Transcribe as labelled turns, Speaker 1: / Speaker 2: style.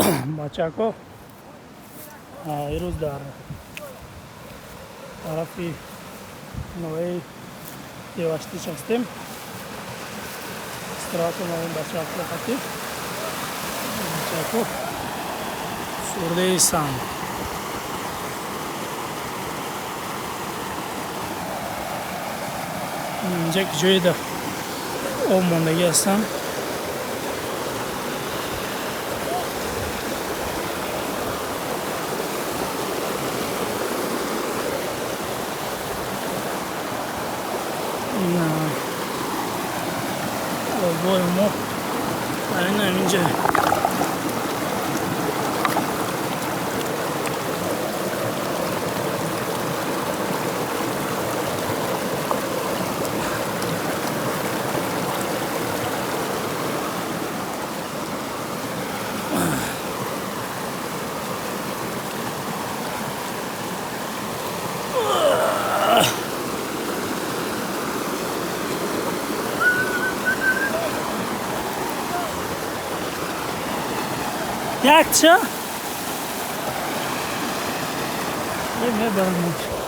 Speaker 1: Бачако, ирӯз дар тарафи ноҳияи Деваштич ҳастем. Истироҳат омадем бачако қатӣ. Бачако сурдаистанд. Инҷа ки ҷои дар об мондагӣ ҳастанд. Ин обои мо айнан инҷа. Якча мебарам.